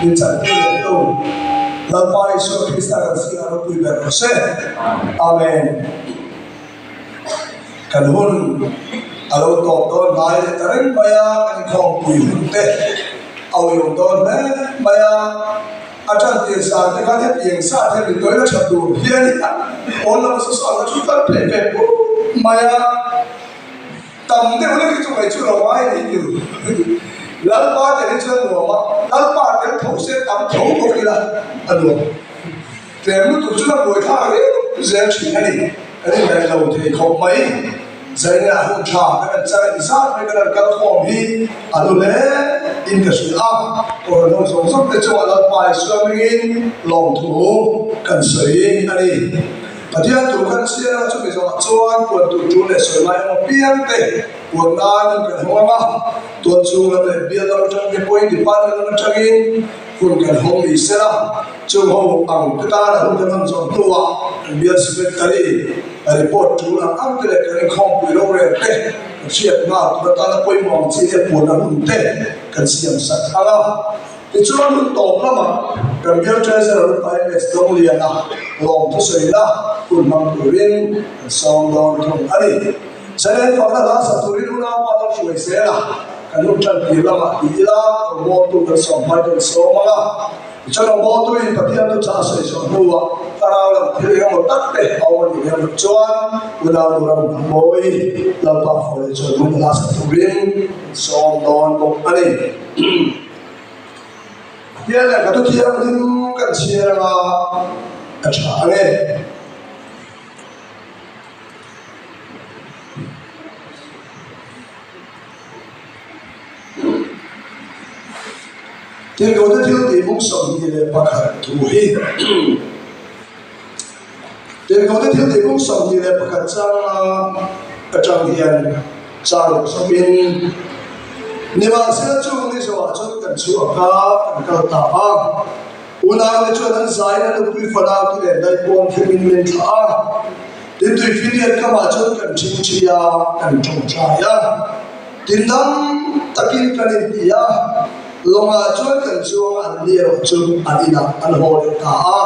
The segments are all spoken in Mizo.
Min chhan tir leh tu Lalpa Isua Krista kan zingah ropui ber rawh se. Amen. Kan hun a lo tawp dawn hnai leh ta reng mai a, kan inkhawmpui hun te a uiawm dawn hle mai a. A tan tir zan te khan hetiang zat hian mitawi la tha tur hi a ni a, pawn lama saw saw an la thu tlat phei ve pum mai a. Tam deuh lek hi chu ngaih chu lo ngai a ni tih Lalpa tel hi chuan nuam a, Lalpa tel tho se tam tho bawk ila a nuam. Tlem lutuk chu la buai thlak riau zel thin a ni. Kan indaih lo thei khawp mai. Zaina hun tha kan han char in zat mai kan han kal khawm hi a lu hle in ka hrilh a. Kawrhan ho zawng zawng te chuan Lalpa Isua hmingin lawmthu kan sawi a ni. Pathian tur kan chhiar a, chumi zawhah chuan puan tur tul leh sawi lai emaw piang te puan nan in kan hawng ang a, tuan chhung lam leh bial lam atang te pawhin department lam atangin hun kan hawng ni se la, chung ho ang te tana hun kan hawn zawh hnuah kan bial secretary report tul ang ang te leh kan inkhawmpui rorel te kan hriat nghal tur atana pawimawh ang chi te puanna hun te kan siam sak ang a. Tichuan hun tawp lamah kan bial Treasurer Upa MS Dongliana lawm thusawina hun hmang turin kan sawm dawn thung a ni. Salen fakna hla sa turin unaupa lo hruai zel a, kan hun tan tir lamah ti ila rawngbawl-tu kan sawm hmai kan sawm ang a. Tichuan rawngbawl-tuin Pathian thu chah a sawi zawh hnuah thlarau lam thil engemaw tak te a awm a nih lem loh chuan unau nu ram mawi Lalpa fawh leh chuan hun hla sa turin kan sawm dawn bawk a ni. Hian lehkha thu thianghlim kan chhiar anga a tha ang e. Tirhkohte thil tih bung 21 thu hi Tirhkohte thil tih bung 21 changa atang hian chang sawmin Nimahsela chung ni zawhah chuan kan chhuak a, kan kal ta a. Unaute chuan an zain a nupui fanau te leh daihpuam thlengin min thlah a. Tin tuifinriat kamah chuan kan ṭhingṭhi a, kan ṭawngṭai a. Tin dam takin kan inti a, lawngah chuan kan chuang a, an ni erawh chu an inah an haw leh ta a.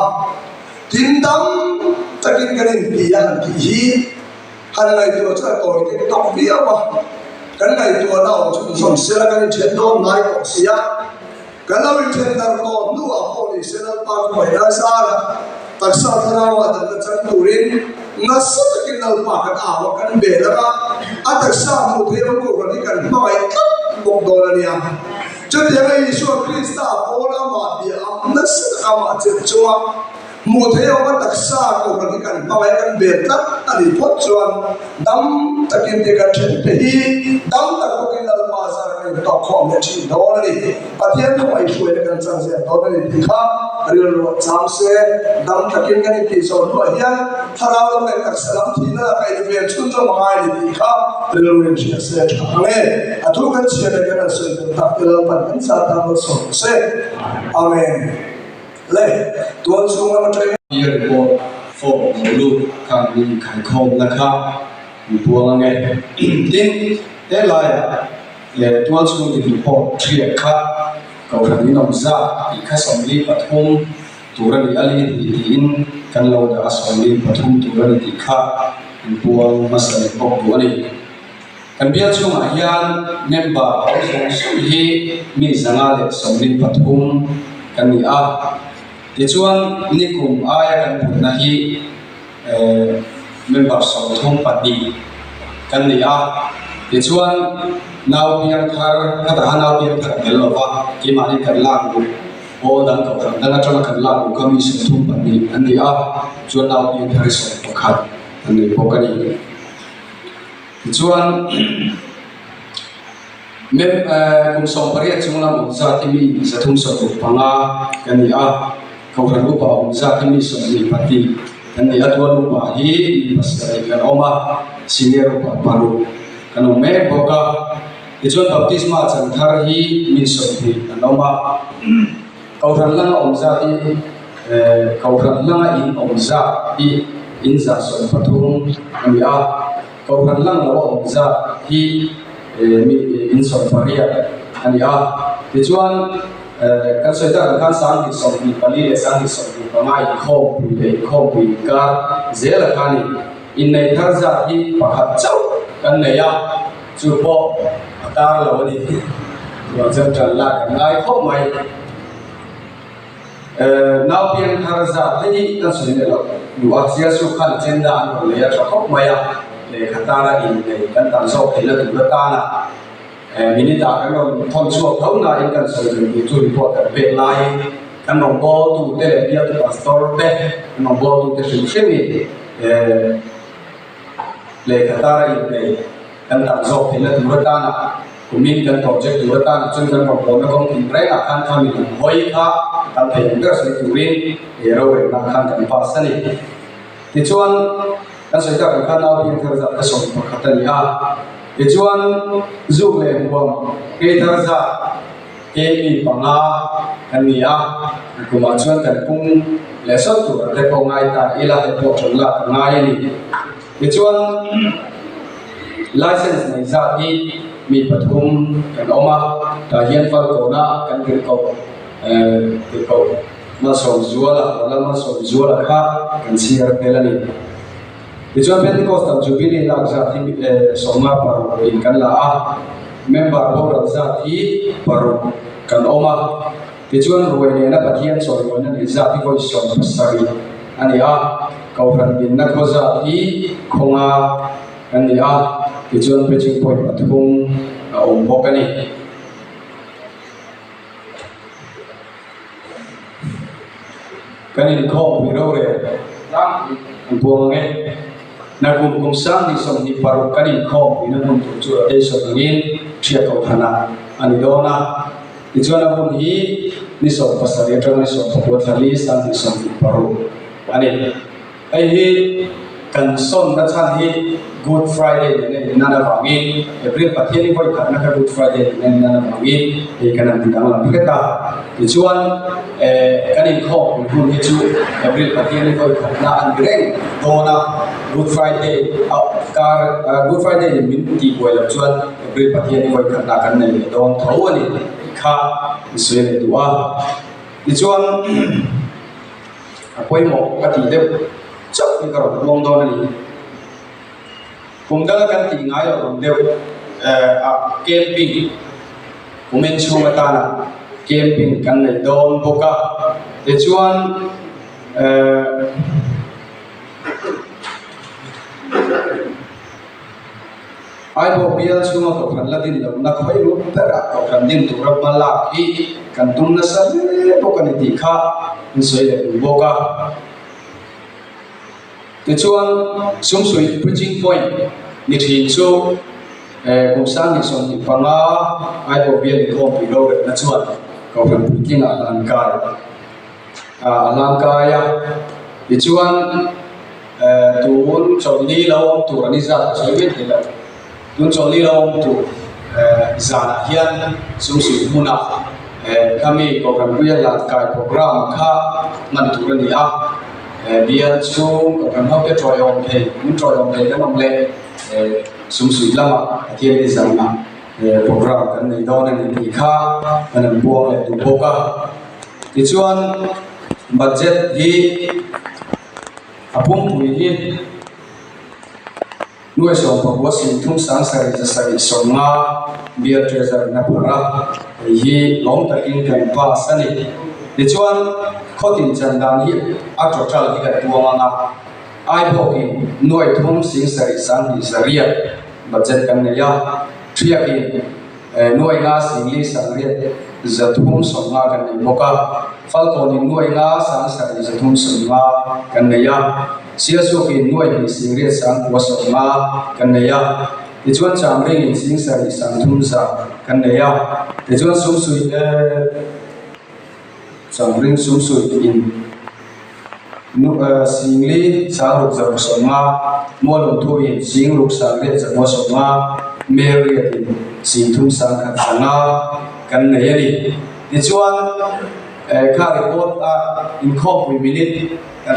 Tin dam takin kan inti a han tih hi. Han ngaihtuah chu a tawi tek tawk viau a, kan ngaihtuahna awm chhun zawm sela kan inthen dawn ngai tawh si a, kan lo inthen darh tawh hnuah pawh ni se Lalpa ka hawi lai zar a, taksa thlarau ah damna chang turin nasa takin Lalpa kan au a, kan bel ang a, a taksa hmuh theih awm kohhran hi kan hmangaih tlat bawk dawn a nia. Chutianga Isua Krista pawn amah bia ang nasa taka amah chelh chunga hmuh theih awm a taksa kohhran hi kan hmangaih kan bel tlat a nih phawt chuan dam takin te kan then te hi dam tak bawkin Lalpa zar kan intawk khawm leh thin dawn a ni. Pathian thuhmai hruaina kan chang zel dawn a ni tih kha rilru a chang se. Dam takin kan intih zawh hnuah hian thlarau lam leh taksa lam thihna lakah inven chhunzawm a ngai a ni tih kha rilru in hria se tha ang e. A thu kan chhiar leh kan han sawi fel tak te Lalpan kan zah tan lo sawm se. Amen. Le, tual chhung lam atangin. Peer report form lo lut khan min inkhaikhawmna kha min buang ang e. Tin, helaiah leh tual chhung in report thiat kha Kohhran in awm zat tih kha 43 tur a ni a li hnih tiin kan lo dah a 43 tur a ni tih kha in buang hmasa leh bawk duh a ni. Kan bial chhungah hian member a awm zawng zawng hi mi 173 kan ni a, tichuan nikum aia kan putna hi member 32 kan ni a, tichuan nau piang thar khataha nau piang thar a tel lova keimahni kan lak luh aw dang kohhran dang atanga kan lak luh kha mi 32 an ni a, chuan nau piang thar hi 11 an ni bawk a ni. Tichuan, mem kum 18 chung lam awm zat hi mi 365 kan ni a, Kohhran upa awm zat hi mi 24 kan ni a, tual upa hi mi pasarih kan awm a, senior upa paruk kan awm mek bawk a. Tichuan, baptisma chan thar hi mi 20 an awm a, Kohhran langa awm zat hi Kohhran langa in awm zat hi in 130 a ni a, Kohhran lang lo a awm zat hi mi in 18 a ni a. Tichuan kan sawi tak ang khan 2024 leh 2025 inkhawmpui leh inkhawmpui inkar zela khanin innei thar zat hi pakhat chauh kan nei a, chu pawh a tar lo a ni. Chuan chuan tan lak kan ngai khawp mai. Nau piang thar zat hei hi kan sawi leh loh duh a, Sialsuk khan agenda an rawn lei a tha khawp mai a, lehkha tara innei kan tam zawk theihna tur atana minute ah kan rawn thawn chhuak tho nain kan sawi reng tur chu report kan pek laiin kan rawngbawltute leh bialtu pastor te kan rawngbawltute hrim hrimin lehkha tara innei kan tam zawk theihna tur atana kumin kan project tur atana chuan kan rawn pawhna kawng thin rengah khan khami lam hawi kha tam thei ang ber sawi turin he rorelna khan kan pass a ni. Tichuan kan sawi tak ang khan nau piang thar zat ka 11 a ni a, tichuan zuk leh huam kei thar zat kei mi panga kan ni a, kumah chuan kan pung leh sawt tur ang te pawh ngai ta ila hei pawh ṭhawn lak a ngai a ni. Tichuan license nei zat hi mi pathum kan awm a, tah hian Falkawna kan tirhkoh tirhkoh Malsawmzuala, Ronald Malsawmzuala kha kan chhiar tel a ni. Tichuan Pentecostal Jubilee lak zat hi 56 in kan la a, member boral zat hi paruk kan awm a. Tichuan ruai nena Pathian chawimawi neih zat hi vawi 17 a ni a, Kohhran dinna khaw zat hi khawnga kan ni a, tichuan preaching point pathum a awm bawk a ni. Kan inkhawmpui rorel tlangpui an buang ang e. Nakum kum 2026 kan inkhawmpuina hmun tur chu rotation angin Hriat Kohhranah a ni dawn a. Tichuan a hun hi ni 17 atanga ni 19 thla li 2026 a ni. Hei hi kan sawnna chhan hi Good Friday nena innan avangin April Pathian hi vawi khatna kha Good Friday nena innan avangin hei kan han ti danglam hret a. Tichuan kan inkhawmpui hun hi chu April Pathian hi vawi khatna a ni reng dawn a, Good Friday kar Good Friday in min tihbuai loh chuan April Pathian hi vawi khatna kan nei leh dawn tho a ni tih kha i sawi leh duh a. Tichuan a pawimawh ka tih deuh chauh hi ka rawn puang dawn a ni. Kum danga kan tih ngai loh ang deuh a camping kum en chhung atana camping kan nei dawn bawk a tichuan eh Aibaw bial chhunga kohhran la din lohna khawi lut berah kohhran din tura hma lak hi kan tum nasa hle bawk a ni tih kha in sawi leh duh bawk a. Tichuan, Sumsui Preaching Point ni thin chu kum 2025 Aibaw bial inkhawmpui rorelna chuan kohhran puitlingah hlan kai a hlan kai a. Tichuan, tun chawlhni lo awm tur a ni zat ka sawi mai thei lo. Tun chawlhni lo awm tur zanah hian Sumsui hmunah khami Kohhranpuia hlan kai programme kha hman tur a ni a. Bial chhung Kohhran hote tawiawm thei, min tawiawm thei kan awm leh Sumsui lamah Pathian ni zanah programme kan nei dawn a ni tih kha kan han puang leh duh bawk a. Tichuan budget hi a pumpui hi Nuai 19 singthum 7000 750 bial treasury in a phar a, hei hi lawm takin kan pass a ni. Tichuan, khawtin chan dan hi a total hi kan puang ang a, Aibawkin nuai thum sing sarih 2 200 budget kan nei a, Thiakin nuai nga sing li 8 350 kan nei bawk a, Falkawnin nuai nga 7 350 kan nei a. Sialsuakin nuai hnih 90 950 kan nei a, tichuan Chamringin 7 300 kan nei a, tichuan Sumsui Chamring Sumsui in 4 650, Mualungthu in 6 950, Meriat in 3 100 kan nei a ni. Tichuan kha report a inkhawmpui minute kan.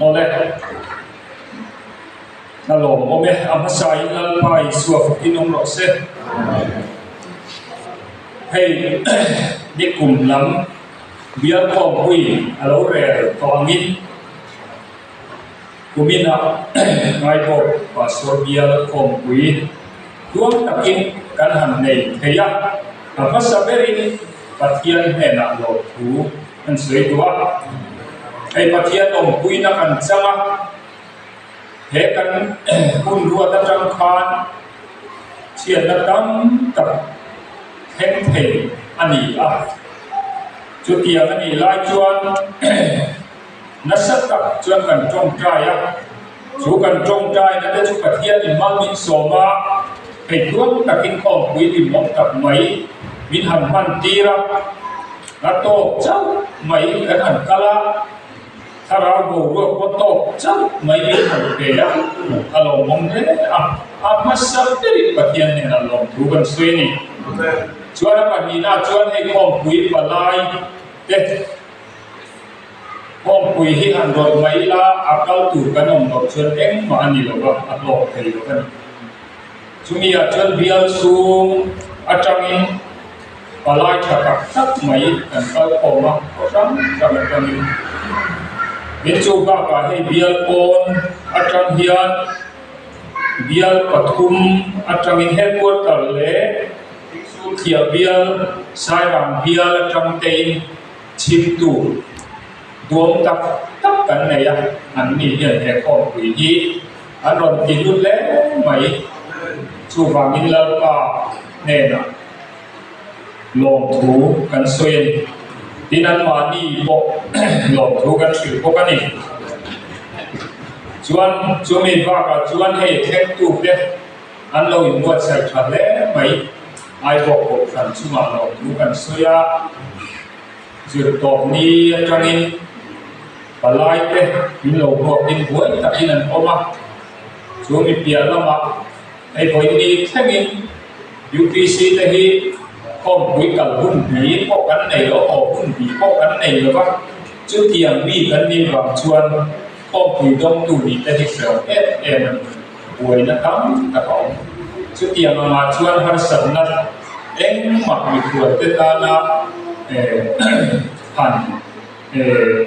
Awle, a lawmawm e, a hmasa in Lalpa Isua fakin awm rawh se. Hei ni kum lam bial khawmpui a lo rel tawh angin kuminah Ngaibawk Pastor bial khawmpui tuam takin kan han nei thei a, a hmasa berin Pathian hnenah lawmthu an sawi duh a. Hei Pathian awmpuina kan chang a, he kan hun ruat atang khan chhiatna tam tak thleng thei a ni a. Chutiang a nih lai chuan nasa tak chuan kan tawngtai a, chu kan tawngtaina te chu Pathianin mal min sawm a. Hei tluang takin khawmpui limawm tak mai min han hman tir a, a tawk chauh mai kan han kal a, thlarau boruak pawh tawk chauh mai min han pe a, a lawmawm hle a, a hmasa berin Pathian hnenah lawmthu kan sawi a ni. Chuan a pahnihnaah chuan hei khawmpui palai te. Kawngpui hi han rawih mai ila a kal tur kan awm loh chuan engmah a ni lo va, a hlawk thei lo a ni. Chumi ah chuan bial chhung atangin palai tha tak tak mai kan kal khawm a, khaw hrang hrang atangin. Tin chu bakah hei bial pawn atang hian bial pathum atangin headquarter leh Thiah bial, Sairang bial atang tein Chhimtu duam tak tak kan nei a, an ni hian he khawmpui hi an rawn ti lut hle mai. Chuvangin Lalpa hnenah lawmthu kan sawi a ni. Tin, anmahni pawh lawmthu kan hrilh bawk a ni. Chuan chumi bakah chuan hei thlengtute an lo inbuatsaih tha hle mai. Aibawk Kohhran chungah lawmthu kan sawi a, zirtawp ni atangin palaite min lo hmuakin buai takin an awm a, chu mi piah lamah hei vawiin ni thlengin UPC te hi khawmpui kal hun bi pawh kan nei lo, haw hun bi pawh kan nei lo va, chutiang mi kan nih vang chuan khawmpui dawngtu nih te hi hrehawm em em a ni. Buaina tam tak a awm. Chutiang angah chuan harsatna engmah mikhualte tana han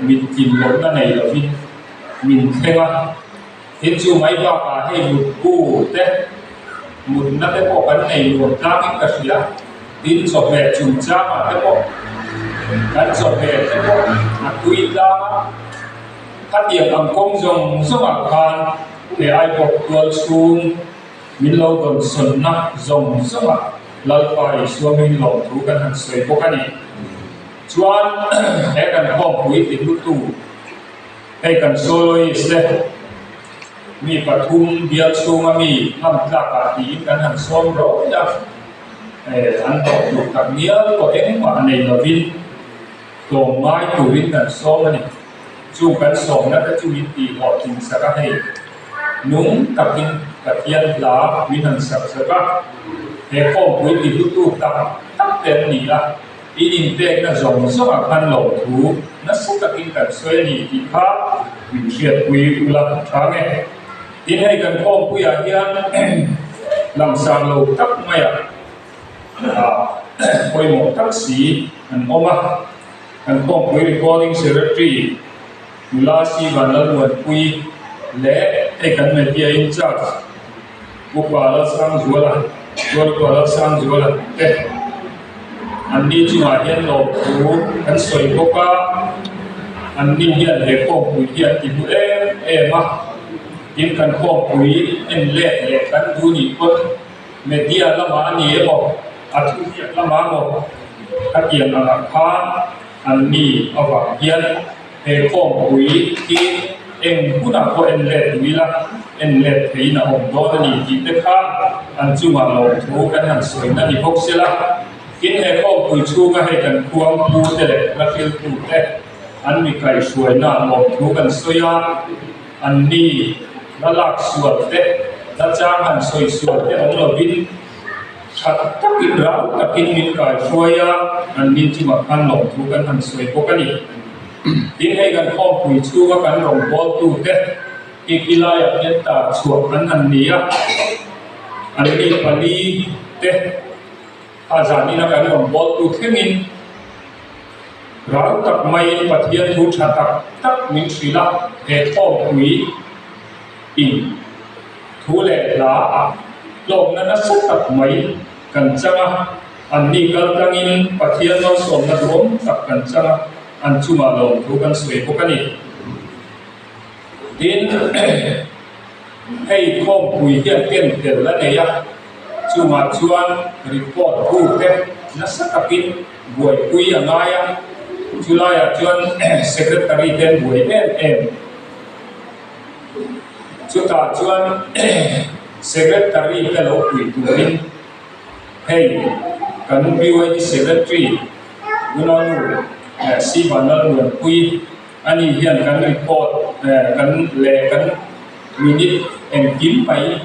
mittlin lohna nei lovin min thleng a. Tin chu mai bakah hei mutbu te, mutna te pawh kan nei nuam tlangin ka hria. Tin chawhmeh chungchangah te pawh kan chawhmeh te pawh a tui tlang a. Khatiang ang kawng zawng zawngah khan he Aibawk tual chhung min lo dawnsawnna zawng zawngah Lalpa Isua hming lawmthu kan han sawi bawk a ni. Chuan he kan khawmpui ti hlutu hei kan soloist te mi pathum bial chhunga mi ngam tlakah tiin kan han sawm rawih a, an hlawh tur tak ngial pawh engmah nei lovin tlawm ngai turin kan sawm a ni. Chu kan sawmna te chu min tih hlawhtling sak a hei. Nung takin Pathian hla min han sak sak a, he khawmpui ti hlutu tak tak te an ni a, in inpekna zawng zawngah khan lawmthu nasa takin kan sawi a ni tih kha min hriatpui ula tha nge. Tin hei kan khawmpuiah hian langsar lo tak maiah pawimawh tak si an awm a. Kan khawmpui Recording Secretary Nula Si Vanlalmuanpui leh hei kan Media in charge Upa Lalsangzuala, Zual Upa Lalsangzuala te an ni chungah hian lawmthu kan sawi bawk a, an ni hian he khawmpui hi an ti hmu em em a, tin kan khawmpui en let leh kan duh nih pawn Media lamah a ni emaw, a thuziak lamah emaw khatiang angah khan an ni avang hian he khawmpui hi eng hunah pawh en let duh ila, en let theiin a awm dawn a ni tih te kha an chungah lawmthu kan han sawi na ni bawk sela. Tin, he khawmpui chhunga hei kan khuangpu te leh hlahriltu te an mi kaihhruaina lawmthu kan sawi a, An ni la lak sual te, la chang han sawi sual te awm lovin tha takin rau takin min kai hruai a, an ni chungah khan lawmthu kan han sawi bawk a ni. Tin, hei kan khawmpui chhunga kan rawngbawltu te ki laiah hian tar chhuah an han ni a, an ni pali te a zanina kan rawngbawltu thlengin, Ral tak maiin Pathian thu tha tak tak min hrilh a, he thawmpui in thu leh hla ah tlawmna nasa tak mai kan chang a, anni kal tlangin Pathian malsawmna duhawm tak kan chang a, an chungah lawmthu kan sawi bawk a ni. Tin, hei khawmpui hian ken tel a nei a, chungah chuan report bu te nasa takin buaipui a ngai a, chulaiah chuan secretary te an buai em em. Chutah chuan. Secretary te lo pui turin hei kan BYD Secretary Unaunu Siva Lalmuanpuii a ni hian kan report kan leh kan minute engkim mai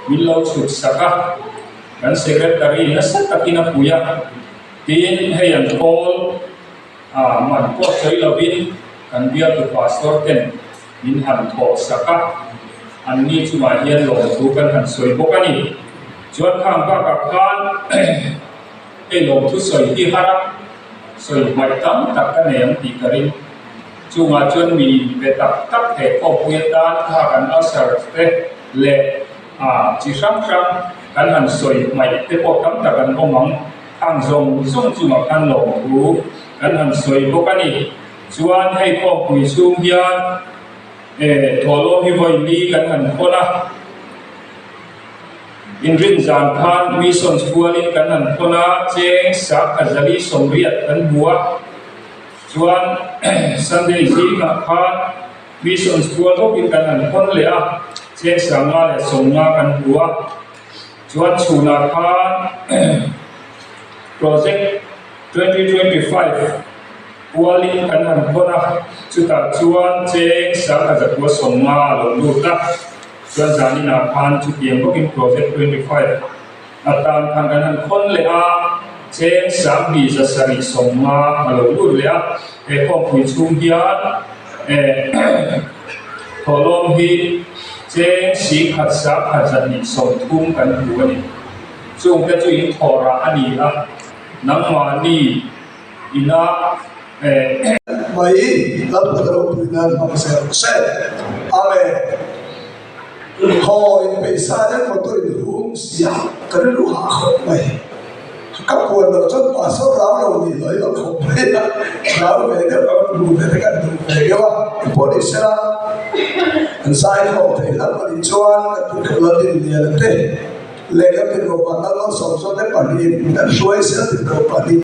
min lo chhut sak a, kan Secretary nasa takin a pui a, tin hei an call a man pawh sawi lovin kan bialtu Pastor ten min han thawh sak a, anni chungah hian lawmthu kan han sawi bawk a ni. Chuan khang bakah khan hei lawmthu sawi hi har a, sawi hmaih tam tak ka nei ang tih ka ring. Chungah chuan mi inpe tak tak he khawmpui atan kha kan usher te leh ah chi hrang hrang kan han sawi hmaih te pawh tam tak an awm ang. Khang zawng zawng chungah khan lawmthu kan han sawi bawk a ni. Chuan hei khawmpui chhung hian eh thawhlawm hi vawi li kan han khawn a, inrin zan khan missions hualin kan han khawn a, cheng sakha zali sawmriat kan hmu a, chuan Sunday zingah khan missions hual bawkin kan han khawn leh a, cheng sanga leh sawmnga kan hmu a, chuan chhunah khan project 2025 Pualin kan han hawn a, chutah chuan cheng sangha zakua sawmnga a lo lut a, chuan zaninah khan chutiang bawkin Project 25 atan khan kan han hawn leh a, cheng sanghnih zasarih sawmnga a lo lut leh a, he khawmpui chhung hian eh thawhlawm hi cheng singkhat sangkhat zahnih sawmthum kan hmu a ni. Chungte chu in thawhrah a ni a, nangmahni. Ina eh. Mai Lalpa ropui nan hmang zel rawh se. Amen. Haw in peisa leh motor in hung sia ka rilru hah khawp mai. Ka puan loh chuan pastor rau lo nih hlawh hi lo khawp mai a, rau ve deuh ka rawn hmu ve te kan duh ve deuh a, engpawh ni sela an zai khawm thei hlauh a nih chuan kan pu Lalin Liana te leh kan tirhkoh Vanlalmalsawmzawte pahnihin kan hruai sela tirhkoh pahnih.